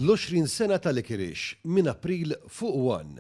L-20 sena ta' Licorice minn April fuq One.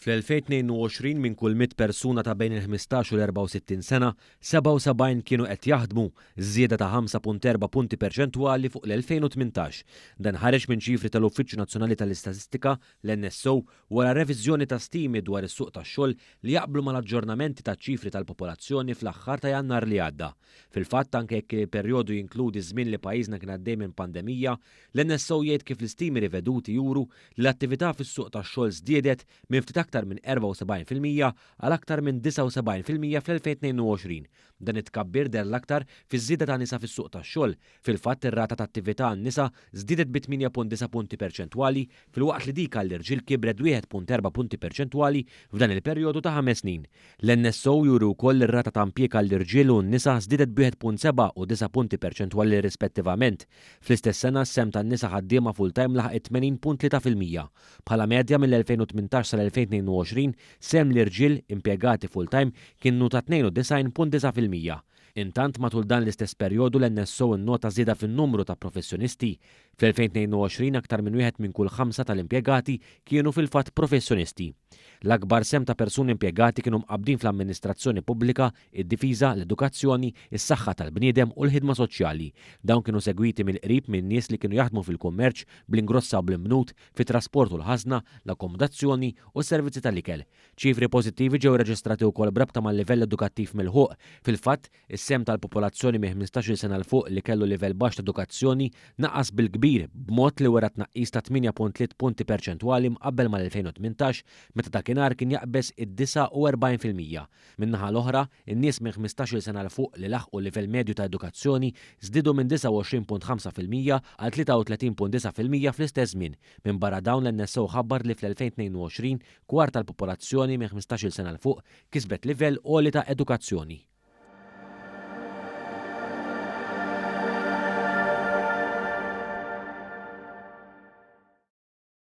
Fl-2022 minn kull 100 persuna ta' bejn il-15 u l-64 sena, 77 kienu qed jaħdmu, żieda ta' 5.4 punti perċentwali fuq l-2018. Dan ħareġ minn ċifri tal-Uffiċċju Nazzjonali tal-Istatistika, l-NSO, wara reviżjoni ta' stimi dwar is-suq tax-xogħol li jaqblu mal-aġġornamenti taċ-ċifri tal-popolazzjoni fl-aħħar ta' Jannar li għadda. Fil-fatt, anke jekk il-perjodu jinkludi żmien li pajjiżna kien għaddej minn pandemija, l-NSO jgħid kif l-istimi riveduti juru li l-attività fis-suq tax-xogħol żdiedet minn ftit aktar minn 74% għal aktar minn 79% fl-2022. Dan it-tkabbir deher l-aktar fiż-żieda ta' nisa fis-suq tax-xogħol. Fil-fatt, ir-rata ta' attività għan-nisa żdiedet bi 8.9 punti perċentwali filwaqt li dik għall-irġiel kibret b'1.4 punti perċentwali f'dan il-perjodu ta' ħames snin. L-NSO juri wkoll li r-rata ta' impjieg għall-irġiel u n-nisa żdiedet b'1.7 u 9 punti perċentwali rispettivament. Fl-istess sena s-sehem tan-nisa ħaddiema full-time laħaq it-80.3%. Bħala medja mill-2018 sal-2022 sehem l-irġiel impjegati full-time kienu ta' 92.9%. Intant, matul dan l-istess perjodu l-NSO nnota żieda fin-numru ta' professjonisti. Fl-2022 aktar minn wieħed minn kull ħamsa tal-impjegati kienu fil-fatt professjonisti. L-akbar sehem ta' persuni impjegati kienu mqabbdin fl-amministrazzjoni pubblika, id-difiża, l-edukazzjoni, is-saħħa tal-bniedem u l-ħidma soċjali. Dawn kienu segwiti mill-qrib minn nies li kienu jaħdmu fil-kummerċ, bl-ingrossa u bl-imnut, fit-trasport u l-ħażna, l-akkomodazzjoni u s-servizzi tal-ikel. Ċifri pożittivi ġew irreġistrati wkoll b'rabta mal-livell edukattiv milħuq. Fil-fatt, is-sehem tal-popolazzjoni minn 15-il sena 'l fuq li kellu livell baxx ta' edukazzjoni naqas bil-kbir b'mod li wera tnaqqis ta' 8.3 punti perċentwali mqabbel mal-2018 meta dakinhar kien jaqbeż id-49%. Min-naħa l-oħra, in-nies minn 15-il sena 'l fuq li laħqu livell medju ta' edukazzjoni żdiedu minn 29.5% għal 33.9% fl-istess żmien. Minbarra dawn l-NSO ħabbar li fl-2022 Kwart tal-popolazzjoni minn 15-il sena 'l fuq kisbet livell għoli ta' edukazzjoni.